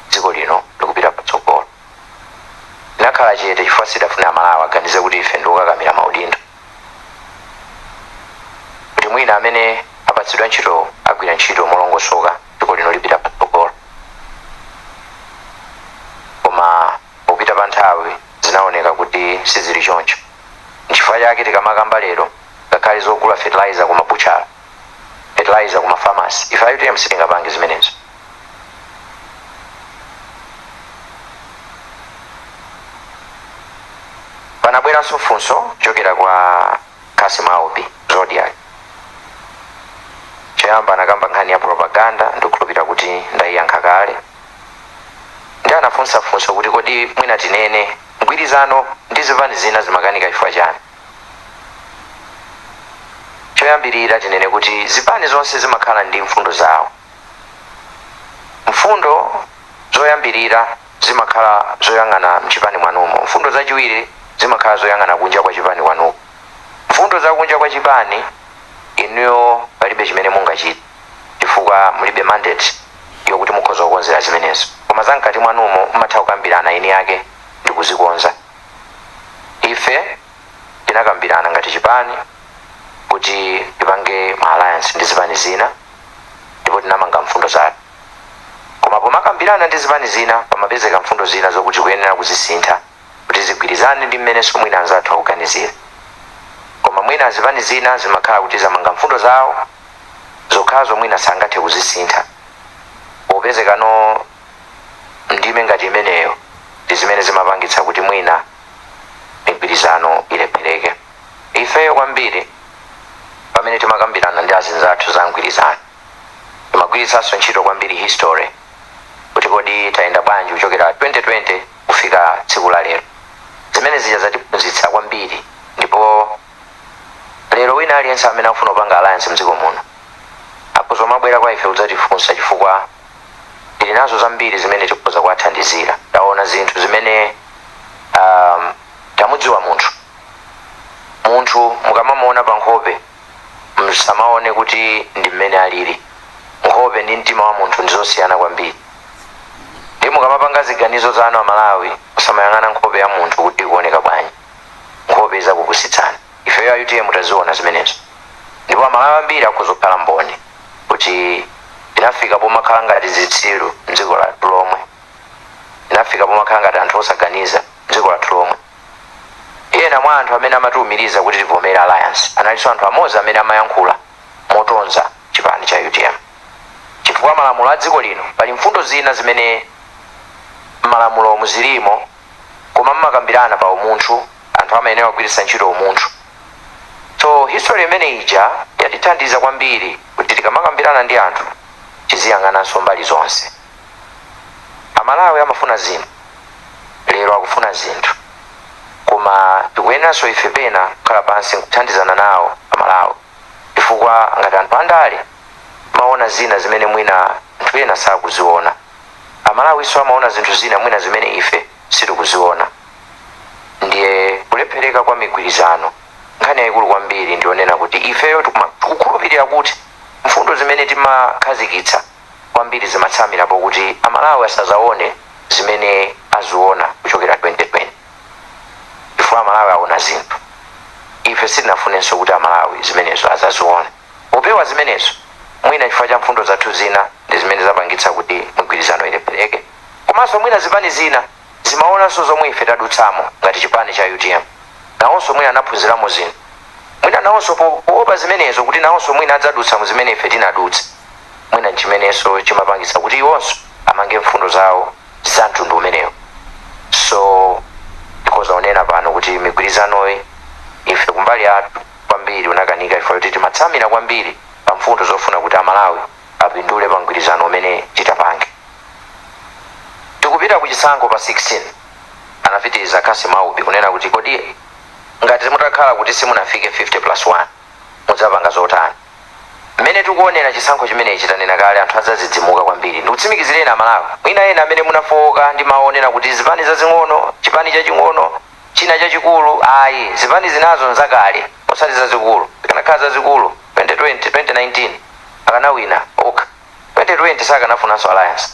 dziko lino likupita patsogolo. Tinakhala chete chifukwa sitidafune Amalawi aganize kuti ife ndiokakamira maudindo, kuti mwina amene apatsidwa ntchito agwira ntchito molongosoka, dziko lino lipita patsogolo. Koma popita pa nthawi zinaoneka kuti sizili choncho. Nchifukwa chake tikamakamba lero, ngakhale zogula fertilizer kuma butcher, fertilizer kuma pharmacy, ife a UTM sitingapange zimenezo. Panabweranso funso kuchokera kwa Kasim Aubi, Zodiak. Choyamba anakamba nkhani ya propaganda, ndikukhulupirira kuti ndayiyankha kale. Ndi anafunsa funso kuti kodi mwina tinene mgwirizano ndi zipani zina zimakanika chifukwa chani? Choyambirira tinene kuti zipani zonse zimakhala ndi mfundo zawo. Mfundo zoyambirira zimakhala zoyang'ana mchipani mwanumo, mfundo zachiwiri zimakhala zoyang'ana kunja kwa chipani kwanuko. Mfundo zakunja kwa chipani inuyo palibe chimene mungachite chifukwa mulibe mandate yokuti mukhoza kukonzera zimenezo, koma zamkati mwanumo mumatha kukambirana eni ake ndi kuzikonza. Ife tinakambirana ngati chipani kuti tipange ma alliance ndi zipani zina ndipo tinamanga mfundo zathu, koma pomakambirana ndi zipani zina pamapezeka mfundo zina zokuti kuyenera kuzisintha kuti zigwirizane ndi mmenenso mwina anzathu akuganizira. Koma mwina zipani zina zimakhala kuti zamanga mfundo zawo zokhazo, mwina sangathe kuzisintha. Popezekano ndime ngati imeneyo ndi zimene zimapangitsa kuti mwina migwirizano ilephereke. Ifeyo kwambiri pamene timakambirana ndi azinzathu za mgwirizano, timagwiritsanso ntchito kwambiri history, kuti kodi tayenda bwanji kuchokera 2020 kufika tsiku la lero. Zimene zija zatiphunzitsa kwambiri, ndipo lero wina aliyense amene akufuna kupanga alliance mdziko muno akhoza kumabwera kwa ife kudzatifunsa, chifukwa tili nazo zambiri zimene tikhoza kuwathandizira. Taona zinthu zimene tamudziwa munthu. Munthu mukamamuona pa nkhope msamaone kuti ndi mmene alili. Nkhope ndi mtima wa munthu ndi zosiyana kwambiri. Ndi mukamapanga ziganizo zanu Amalawi, musamayang'ana nkhope ya munthu kuti ikuoneka bwanji, nkhope izakupusitsani. Ifeyo a UTM taziona zimenezo, ndipo Amalawi ambiri akhoza kukhala mboni kuti tinafika pomakhala ngati zitsiru mdziko lathu lomwe, tinafika pomakhala ngati anthu osaganiza mdziko lathu lomwe. Ena mwa anthu amene amatiwumiriza kuti tivomere alliance analinso anthu amodzi amene amayankhula motonza chipani cha UTM, chifukwa malamulo a dziko lino pali mfundo zina zimene m'malamulo muzilimo, koma mmakambirana pa umunthu, anthu amayenera kugwiritsa ntchito umunthu. So history imene ija yatithandiza kwambiri kuti tikamakambirana ndi anthu tiziyang'ananso mbali zonse. Amalawi amafuna zinthu lero, akufuna zinthu, koma tikuyeneranso ife pena kukhala pansi nkuthandizana nawo Amalawi, chifukwa ngati anthu andale maona zina zimene mwina anthu ena sakuziona, Amalawinso amaona zinthu zina mwina zimene ife sitikuziona. Ndiye kulephereka kwa migwirizano, nkhani yayikulu kwambiri ndionena kuti ifeyo tikukhulupirira kuti mfundo zimene timakhazikitsa kwambiri zimatsamira pokuti Amalawi asazaone zimene aziona kuchokera 2020, chifukwa Amalawi aona zinthu. Ife sitinafunenso kuti Amalawi zimenezo azazione. Popewa zimenezo, mwina chifukwa cha mfundo zathu zina ndi zimene zapangitsa kuti migwirizano ilephereke. Komanso mwina zipani zina zimaonanso zomwe ife tadutsamo ngati chipani cha UTM, nawonso mwina anaphunziramo zinthu, mwina nawonso poopa zimenezo kuti nawonso mwina adzadutsa mu zimene ife tinadutsa, mwina nchimenenso chimapangitsa kuti iwonso amange mfundo zawo za mtundu umenewo. So tikhoza kunena pano kuti migwirizanoyi ife kumbali yathu kwambiri unakanika chifukwa choti timatsamira kwambiri pa mfundo zofuna kuti Amalawi apindule pa mgwirizano umene titapange. Tikupita Tikupita ku chisankho pa 16. Anapitiriza Kasim Aubi kunena kuti, kodi ngati mutakhala kuti simunafike 50 plus 1, mudzapanga zotani? Mmene tikuonera chisankho chimenechi, tanena kale, anthu adzadzidzimuka kwambiri. Ndikutsimikizireni Amalawi, mwina ena amene munafowoka ndi maonera kuti zipani zazing'ono, chipani chaching'ono, china chachikulu, ayi, zipani zinazo nzakale, osati zazikulu. Zikanakhala zazikulu 2020, 2019 akanawina okha. 2020 sakanafunanso alliance.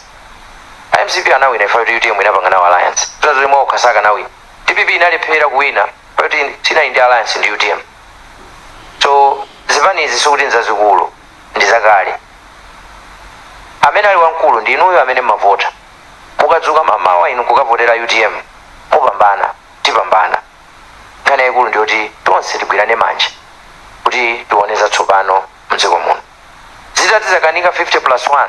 MCP anawina ifa kuti UTM inapanga nawo alliance. Zazimwe okha sakanawina. DPP inalephera kuwina kuti sinali ndi alliance ndi UTM. So zipani izi sikuti nzazikulu, ndi zakale. Amene ali wamkulu ndi inuyo amene mmavota. Mukadzuka mamawa inu kukavotera UTM, mupambana, tipambana. Nkhani yayikulu ndiyoti tonse tigwirane manja kuti tione zatsopano mdziko muno. Zitati zakanika 50 plus 1,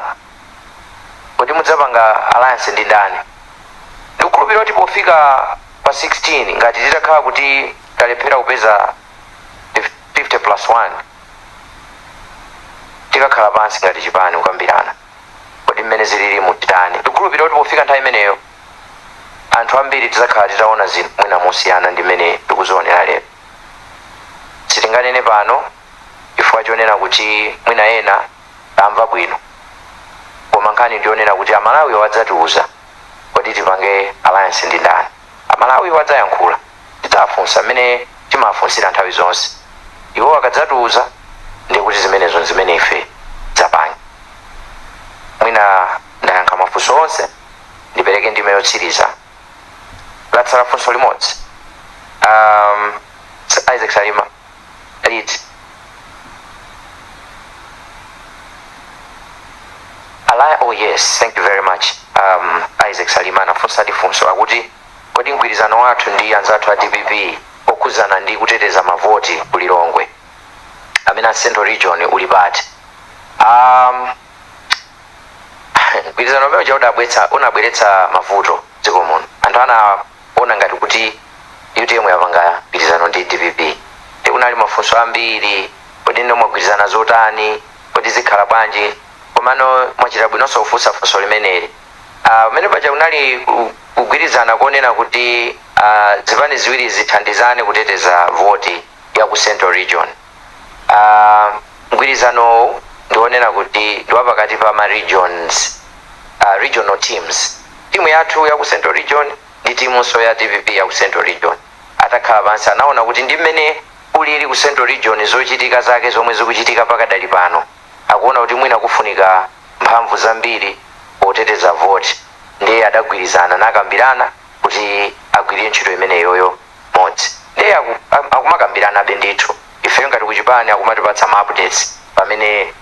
kodi mudzapanga alliance ndi ndani? Ndikukhulupirira kuti pofika pa 16, ngati titakhala kuti talephera kupeza 50 plus 1, tikakhala pansi ngati chipani kukambirana, kodi mmene zilili mutitani? Ndikukhulupirira kuti pofika nthawi imeneyo anthu ambiri tizakhala titaona zinthu mwina mosiyana ndi mmene tikuzionera lero. Sitinganene pano chifukwa chonena kuti mwina ena tamva bwino, koma nkhani ndionena kuti Amalawi adzatiuza, kodi tipange alliance ndi ndani? Amalawi adzayankhula. Tidzafunsa mmene timafunsira nthawi zonse. Iwo akadzatiuza, ndiye kuti zimenezo zimene ife tidzapange. Mwina ndayankha mafunso onse. Ndipereke ndime yotsiriza. Latsala funso limodzi. Isaac Salima, liti? Oh yes, thank you very much. Isaac Salima anafunsadi funso akuti, kodi mgwirizano wathu ndi anzathu a DPP okhuzana ndi kuteteza mavoti ku Lilongwe amene a Central Region uli pati? Mgwirizano umene uja unabweretsa mavuto dziko muno. Anthu anaona ngati kuti UTM yapanga mgwirizano ndi DPP, ndi kunali mafunso ambiri: kodi ndo mwagwirizana zotani? Kodi zikhala bwanji? Komano mwachita bwinonso kufunsa funso limeneli. Pamene paja kunali kugwirizana konena kuti zipani ziwiri zithandizane kuteteza voti ya ku Central Region. Mgwirizanowu ndionena kuti ndiwapakati pa ma regions, regional teams. Timu yathu ya ku Central Region ndi timunso ya DPP ya ku Central Region atakhala pansi, anaona kuti ndi mmene kulili ku Central Region, zochitika zake zomwe zikuchitika pakadali pano, akuona kuti mwina kufunika mphamvu zambiri poteteza voti. Ndiye adagwirizana nakambirana kuti agwirire ntchito imeneyoyo modzi. Ndiye akumakambiranabe ndithu. Ifeyo ngati kuchipani akumatipatsa ma updates pamene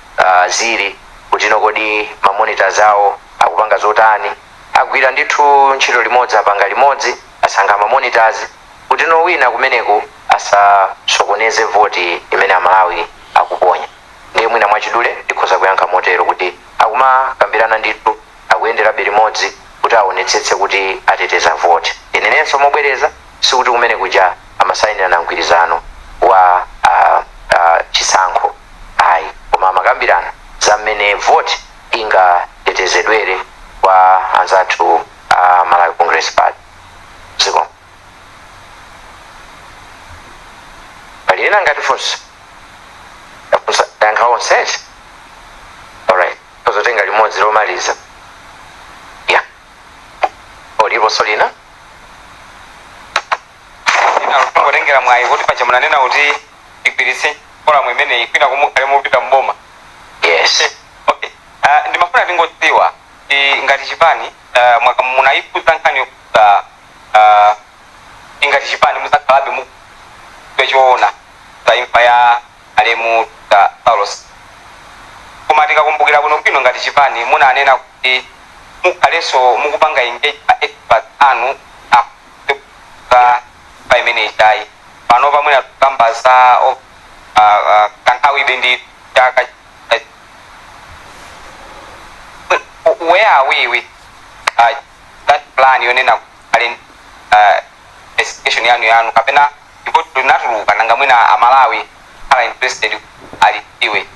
zili kutino, kodi ma monitors awo akupanga zotani. Agwira ndithu ntchito limodzi, apanga limodzi, asankha ma monitors kuti no wina kumeneku asasokoneze voti imene Amalawi akuponya. Ndiye mwina mwachidule ndikhoza kuyankha motero kuti akumakambirana ndithu, akuyenderabe limodzi kuti aonetsetse kuti ateteza voti. Ndinenenso mobwereza, sikuti kumene kuja amasayinirana mgwirizano wa chisankho, ayi, koma amakambirana za mmene voti ingatetezedwere kwa anzathu a Malawi Congress Party. Ziko pali ena ngati funso yafunsa, yankha onse. Alright, tozotenga limodzi lomaliza ya oliponso lina. Ina lutongotengera mwayi kuti paja munanena kuti tigwiritse forum imeneyi kwina kumukhale mupita mboma. Yes. Okay, ndimafuna tingodziwa ngati chipani, mwaka munayikhudza nkhani yokhudza ingati chipani muzakhalabe mu choona za imfa ya alemu Saulos. Koma tikakumbukira bwinobwino, ngati chipani munanena kuti mukhalenso mukupanga engage ma experts anu za pa imene ichayi. Pano pamwena tikukamba za kanthawibe ndi chaka. Where are we with that plan yonena ali investigation yanu kapena ndipo linatuluka? Nanga mwina Amalawi ala interested alidziwe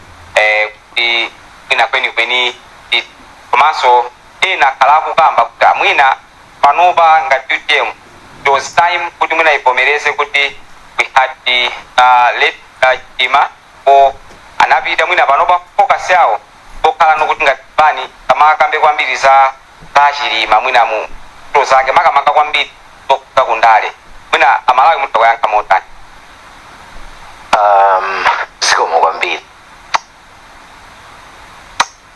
kuti mwina kwenikweni komanso ena akhala akukamba kuti amwina Panopa ngati UTM, it was time kuti mwina ivomereze kuti we had the late Chilima ko anapita. Mwina panopa focus yawo pokhala nokuti ngati pani kamakambe kwambiri za Chilima, mwina mu ntchito zake, makamaka kwambiri zokuza kundale. Mwina Amalawi mutha kuyankha motani? Zikomo kwambiri.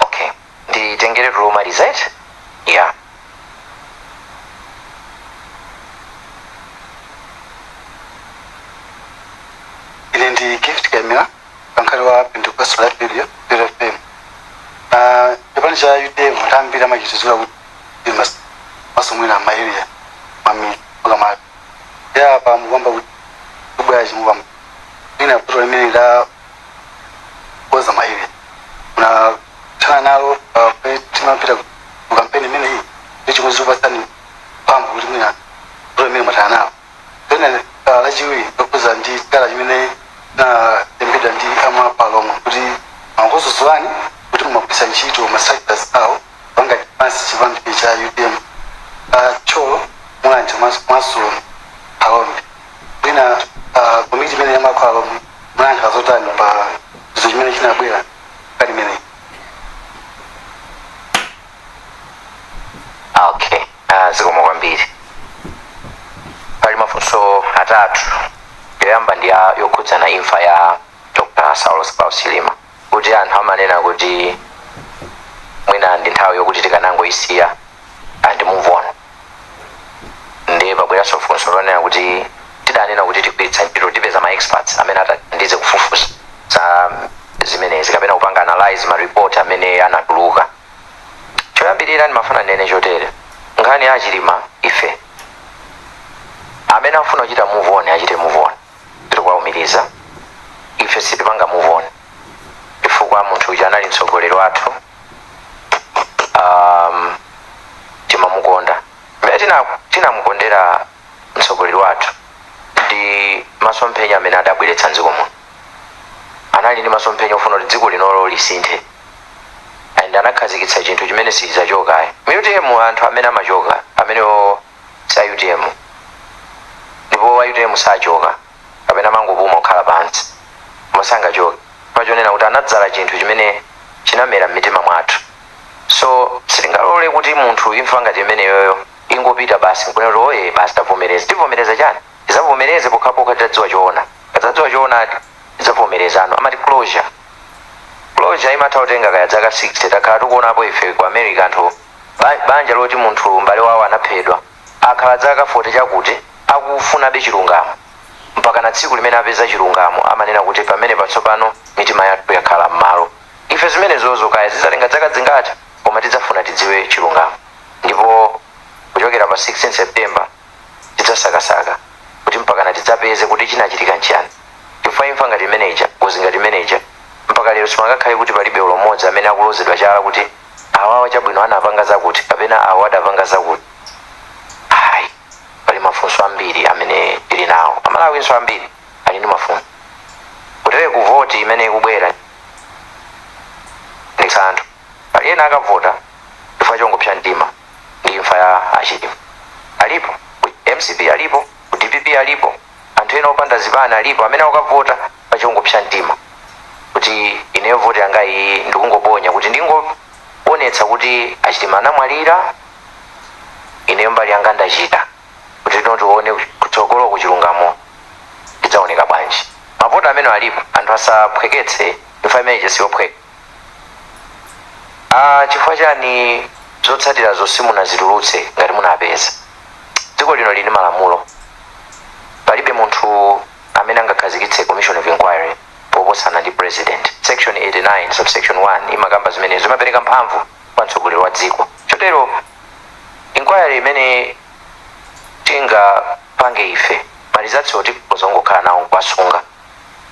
Okay, nditengere tulomaliza eti, yeah. Ine ndi Gift Kamira, pankhali wa Pentecostal Life Radio, FM. Chipani cha UTM ntambiri amachitizira kuti masomwera ma area mami makamaka ya pa mukamba kuti kubwera chimukamba ina vuto limene la koza ma area muna thana nalo timapita ku kampeni imeneyi ndi chimwe zikupatsani mphamvu kuti mwina vuto limene mwathana nalo. Then lachiwiri lokuza ndi kala chimene nalembedwa ndi amapalomwe kuti makuzuzulani kuti mumagwisa ntchito ma structures awo panga pansi chipani cha UTM, Thyolo, Mulanje mwaso Phalombe. Mwina komiti imene yamakhala munayankha zotani pa izo chimene chinabwera kali imeneyi? Okay, zikomo kwambiri. Pali mafunso atatu. Yoyamba ndi yokhudzana imfa ya Dr. Saulos Klaus Chilima, kuti anthu amanena kuti mwina ndi nthawi yokuti tikanangoyisiya and move on. Ndiye pabweranso funso lonena kuti tidanena kuti tigwiritsa ntchito, tipeza ma experts amene atathandize kufufuza za zimenezi kapena kupanga analyze ma report amene anatuluka. Choyambirira ndimafuna ndinene chotere: nkhani ya Chilima, ife amene afuna kuchita move on achite move on, tikuwawumiriza. Ife sitipanga move on chifukwa munthu uja anali mtsogoleri wathu, timamukonda. Mmene tinamukondera mtsogoleri wathu ndi masomphenya amene adabweretsa mdziko muno. Anali ndi masomphenya ofuna kuti dziko linolo lisinthe and anakhazikitsa chinthu chimene sichidzachoka mu UTM. Anthu amene amachoka amenewo sa UTM, ndipo wa UTM sachoka kapena mangopuma kukhala pansi koma sangachoke, pachonena kuti anadzala chinthu chimene chinamera m'mitima mwathu. So sitingalole kuti munthu imfa ngati imeneyoyo ingopita basi nkunena kuti oye basi tavomereza. Tivomereza chani? Tidzavomereze pokhapokha titadziwa choona. Tidzadziwa choonadi, tidzavomerezano. Amati closure, closure imatha kutenga kaya zaka 60. Takhala tikuonapo ife ku America anthu banja loti munthu m'bale wawo anaphedwa, akhala zaka 40 chakuti akufunabe chilungamo, mpaka na tsiku limene apeza chilungamo amanena kuti pamene patsopano mitima yathu yakhala m'malo. Ife zimenezozo kaya zidzatenga zaka zingati, koma tidzafuna tidziwe chilungamo, ndipo kuchokera pa 16 September tidzasakasaka kuti mpakana tidzapeze kuti chinachitika nchiyani, chifukwa imfa ngati imeneja, ngozi ngati imeneja, mpaka lero sipangakhale kuti palibe ulo mmodzi amene akulozedwa chala kuti awawa chabwino anapanga zakuti kapena awo adapanga zakuti. Ayi, pali mafunso ambiri amene tili nawo. Amalawinso ambiri ali ndi mafunso. Kutere ku voti imene ikubwera ndi anthu pali ena akavota chifukwa chongopsa mtima ndi imfa ya Achilima. Alipo ku MCP, alipo ku DPP, alipo anthu ena opanda zipani, alipo amene akavota pachongopsa mtima kuti ineyo voti yanga iyi ndikungoponya kuti ndingoonetsa kuti Achilima anamwalira, ineyo mbali yanga ndachita, kuti tino tione kutsogolo kuchilungamo tidzaoneka bwanji. Mavoti amene alipo, anthu asaphweketse imfa imeneyi, siyophweka. Ah, chifukwa chani zotsatirazo simunazitulutse ngati munapeza? Dziko lino lili ndi malamulo. Palibe munthu amene angakhazikitse commission of inquiry poposana ndi president. Section 89 subsection 1 imakamba zimenezo, imapereka mphamvu kwa mtsogoleri wa dziko. Chotero inquiry imene tingapange ife, ma results tikhoza kungokhala nawo nkuwasunga,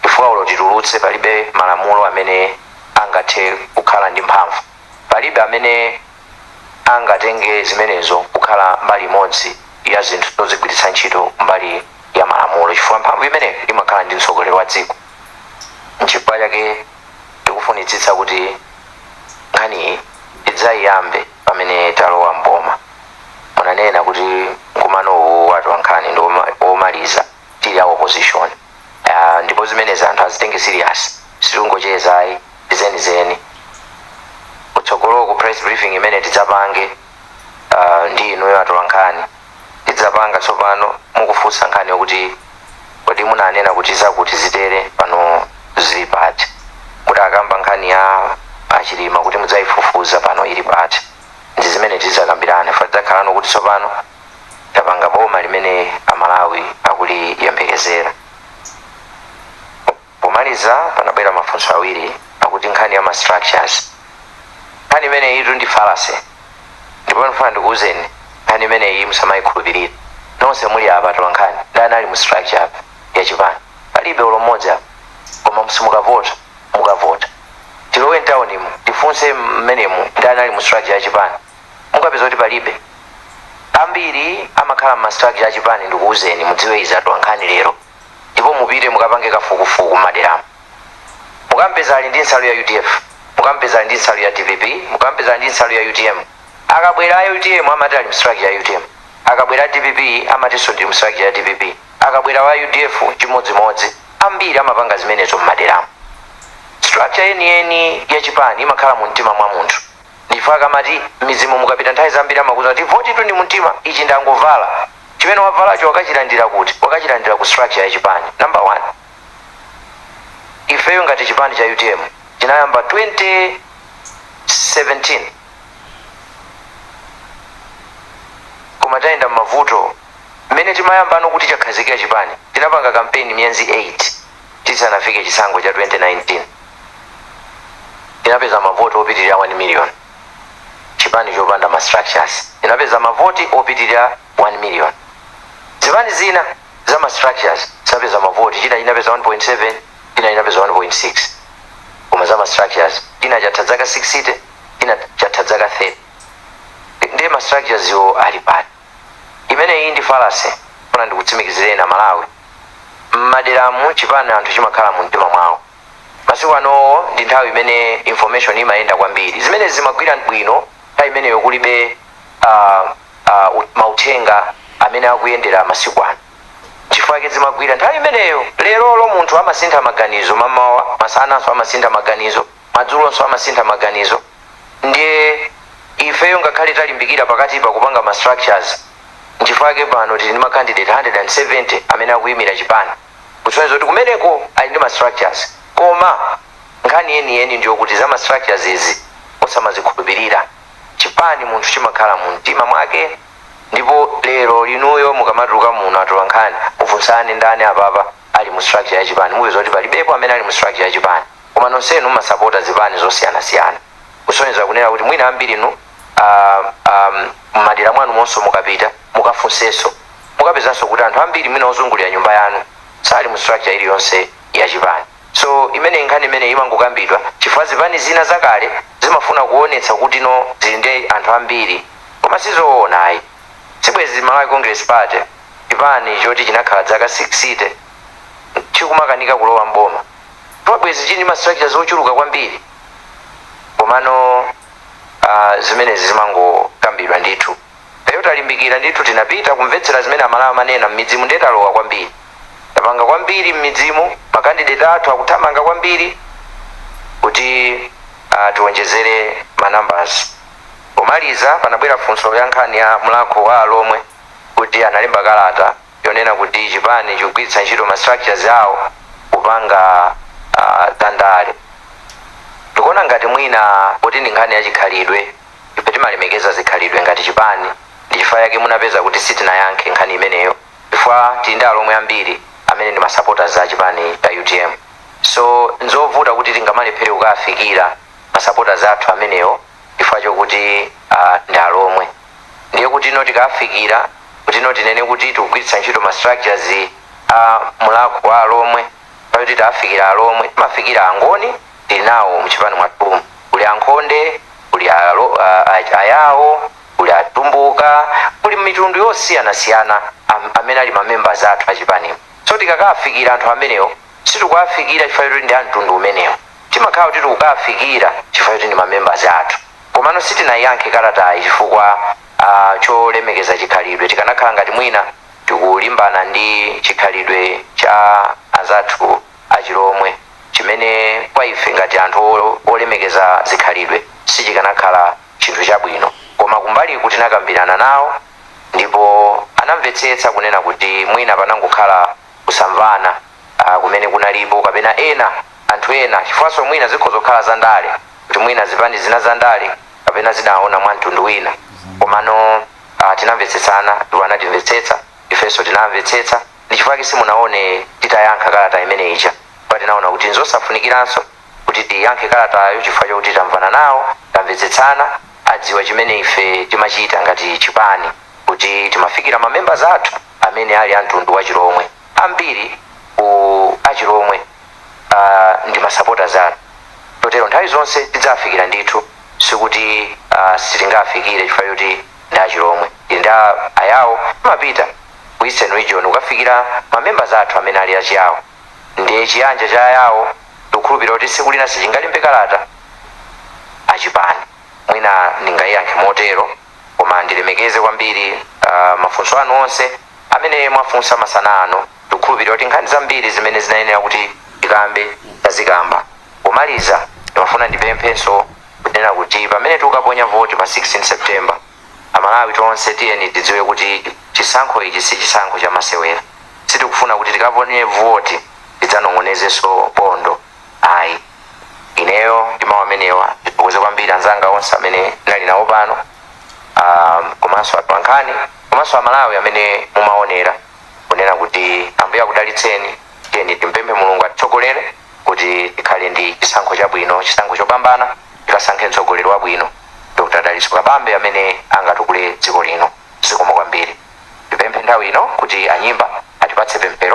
chifukwa ulo titulutse, palibe malamulo amene angathe kukhala ndi mphamvu, palibe amene angatenge zimenezo kukhala mbali imodzi ya zinthu zozigwiritsa ntchito mbali ya malamulo, chifukwa mphamvu imeneyo imakhala ndi mtsogoleri wa dziko. Nchifukwa chake tikufunitsitsa kuti nkhaniyi tidzayiyambe pamene talowa mboma. Munanena kuti azitenge serious. Sitingocheza ayi, zenizeni. Kutsogoloko press briefing imene tidzapange ndi inuyo atolankhani, tidzapanga tsopano mukufunsa nkhani yokuti kodi munanena kuti zakuti zitere, pano zili pati? Kuti akamba nkhani ya achilima kuti mudzayifufuza, pano ili pati? Ndi zimene tidzakambirane. Fa tidzakhalano kuti tsopano tapanga boma limene Amalawi akuliyembekezera. Pomaliza, panabwera mafunso awiri akuti nkhani ya ma structures. Nkhani imene itu ndi fallacy, ndipo ndifuna ndikuwuzeni, nkhani imeneyi musamayikhulupirire. Nonse muli apa atolankhani, ndani ali mu structure apa yachipani? Palibe ulo mmodzi apa. Koma simukavota, mukavota tilowe mtaunimu, tifunse mmenemu ndani ali mu structure yachipani, mukapeza kuti palibe. Ambiri amakhala mma structure achipani. Ndikuwuzeni, mudziwe izi atolankhani lero, ndipo mupite mukapange kafukufuku mmaderamo, mukampeza ali ndi nsalu ya UDF, mukampeza ali ndi nsalu ya DPP, mukampeza ali ndi nsalu ya UTM. Akabwera a UTM amati ali mstructure ya UTM, akabwera a DPP amatinso ndi mstructure ya DPP, akabwera wa UDF chimodzimodzi. Ambiri amapanga zimenezo mmaderamo. Structure yeniyeni ya chipani imakhala mu mtima mwa munthu. Ndifo akamati mizimu, mukapita nthawi zambiri amakuza kuti voti tu ndi mumtima, ichi ndangovala. Chimene wavalacho wakachilandira kuti? Wakachilandira ku structure ya chipani. Number one, ifeyo ngati chipani cha UTM chinayamba 2017, koma tayenda m'mavuto. Mmene timayamba ano kuti chakhazikika chipani, tinapanga kampeni miyezi 8 tisanafike chisankho cha 2019. Tinapeza mavoti opitirira 1 million. Chipani chopanda ma structures tinapeza mavoti opitirira 1 million. Zipani zina za ma structures zapeza mavoti, china chinapeza 1.7, china chinapeza 1.6, koma za ma structures china chatha zaka 60, china chatha zaka 30. Ndiye ma structures iwo ali pati? Imeneyi ndi fallacy. Funa ndikutsimikizireni Amalawi, mmaderamu chipani anthu chimakhala mu mtima mwawo. Masiku anowo ndi nthawi imene information imayenda kwambiri. Zimene zimagwira bwino nthawi imeneyo kulibe mauthenga amene akuyendera masiku ano, chifukwa zimagwira nthawi imeneyo. Lerolo munthu amasintha maganizo mamawa, masananso amasintha maganizo, madzulonso amasintha maganizo. Ndiye ifeyo ngakhale talimbikira pakati pa kupanga ma structures, nchifukwa pano tili ndi ma candidate 170 amene akuyimira chipani, kusonyeza kuti kumeneko ali ndi ma structures. Koma nkhani yeniyeni ndiyo kuti za ma structures izi osamazikhulupirira. Chipani munthu chimakhala mu mtima mwake. Ndipo lero linuyo mukamatuluka muno atolankhani, mufunsane ndani apapa ali mu structure ya chipani, mupeza kuti palibepo amene ali mu structure ya chipani. Koma nonsenu mumasapota zipani zosiyanasiyana, kusonyeza kunena kuti mwina ambirinu mmadera mwanu monso mukapita mukafunsenso, mukapezanso kuti anthu ambiri mwina ozungulira nyumba yanu sali mu structure iliyonse ya chipani. So imene nkhani imene imangokambidwa chifukwa zipani zina zakale zimafuna kuonetsa kuti no, zili ndi anthu ambiri, koma sizoona ayi. Sibwezi Malawi Congress Party, chipani choti chinakhala zaka 60 chikumakanika kulowa mboma, bwezi chili ndi ma structures ochuluka kwambiri. Komano zimenezi zimangokambidwa ndithu. Peyo talimbikira ndithu, tinapita kumvetsera zimene Amalawi amanena m'midzimu. Ndiye talowa kwambiri, tapanga kwambiri m'midzimu, ma candidate athu akuthamanga kwambiri kuti tiwonjezere ma numbers. Pomaliza, panabwera funso ya nkhani ya Mulhako wa Alomwe, kuti analemba kalata yonena kuti chipani chikugwiritsa ntchito ma structures awo kupanga zandale. Ndikuona ngati mwina kuti ndi nkhani ya chikhalidwe. Ife timalemekeza zikhalidwe ngati chipani, ndi chifukwa yake munapeza kuti sitinayankhe nkhani imeneyo, chifukwa tili ndi Alomwe ambiri amene ndi ma supporters a chipani cha UTM. So nzovuta kuti tingamalephere kukafikira ma supporters athu amenewo chifukwa chokuti ndi Alomwe. Ndiye kuti ino tikafikira kuti ino tinene kuti tikugwiritsa ntchito ma structures a Mulhako wa Alomwe pakuti tafikira Alomwe. Timafikira Angoni, tili nawo mchipani mwathumu, kuli Ankhonde, kuli Ayawo, kuli Atumbuka, kuli mitundu yosiyanasiyana amene ali ma members athu achipanimo. So tikakafikira anthu amenewo, sitikuwafikira chifukwa choti ndi a mtundu umenewo, timakhala kuti tikukafikira chifukwa choti ndi ma members athu. Komano sitinayankhe kalatayi chifukwa cholemekeza chikhalidwe. Tikanakhala ngati mwina tikulimbana ndi chikhalidwe cha azathu. Achilomwe, chimene kwa ife ngati anthu olemekeza zikhalidwe sichikanakhala chinthu chabwino. Koma kumbali kuti tinakambirana nawo ndipo anamvetsetsa kunena kuti mwina panangokhala kusamvana kumene kunalipo, kapena ena, anthu ena, chifukwanso mwina zikhoza kukhala zandale, kuti mwina zipani zina zandale kapena zinaona mwa mtundu wina. Komano tinamvetsetsana ndipo anatimvetsetsa, ifenso tinamvetsetsa. Ndi chifukwa simunaone titayankha kalata imene ija, pa tinaona kuti nzosafunikiranso kuti tiyankhe kalatayo, chifukwa chokuti tamvana nawo, tamvetsetsana, adziwa chimene ife timachita ngati chipani, kuti timafikira mamembers athu amene ali a mtundu wa Chilomwe. Ambiri ku Achilomwe ndi masupporters athu, totero nthawi zonse tidzafikira ndithu. Sikuti sitingafikire chifukwa choti ndi Achilomwe. Ili ndi Ayawo, timapita ku Eastern Region kukafikira mamembers athu amene ali Achiyawo. Ndiye chiyanja cha Ayawo, tikukhulupirira kuti tsiku lina sichingalembe kalata achipani. Mwina ndingayiyankhe motero, koma ndilemekeze kwambiri mafunso anu onse amene mwafunsa masana ano. Tikukhulupirira kuti nkhani zambiri zimene zinayenera kuti tikambe tazikamba. Pomaliza, ndimafuna ndipemphenso kunena kuti pamene tikukaponya voti pa 16 September, Amalawi tonse tiyeni tidziwe kuti chisankho ichi si chisankho cha masewera. Sitikufuna kuti tikaponye voti tidzanong'onezenso bondo, ayi. Ineyo ndi mawu amenewa ndithokoze kwambiri anzanga onse amene ndinali nawo pano, komanso atolankhani, komanso Amalawi amene mumaonera, kunena kuti Ambuye akudalitseni. Tiyeni timpemphe Mulungu atitsogolere kuti tikhale ndi chisankho chabwino, chisankho chopambana, tikasankhe mtsogoleri wabwino, Dr Dalitso Kabambe, amene angatukule dziko lino. Zikomo kwambiri. Ndipemphe nthawi ino kuti anyimba atipatse pemphero.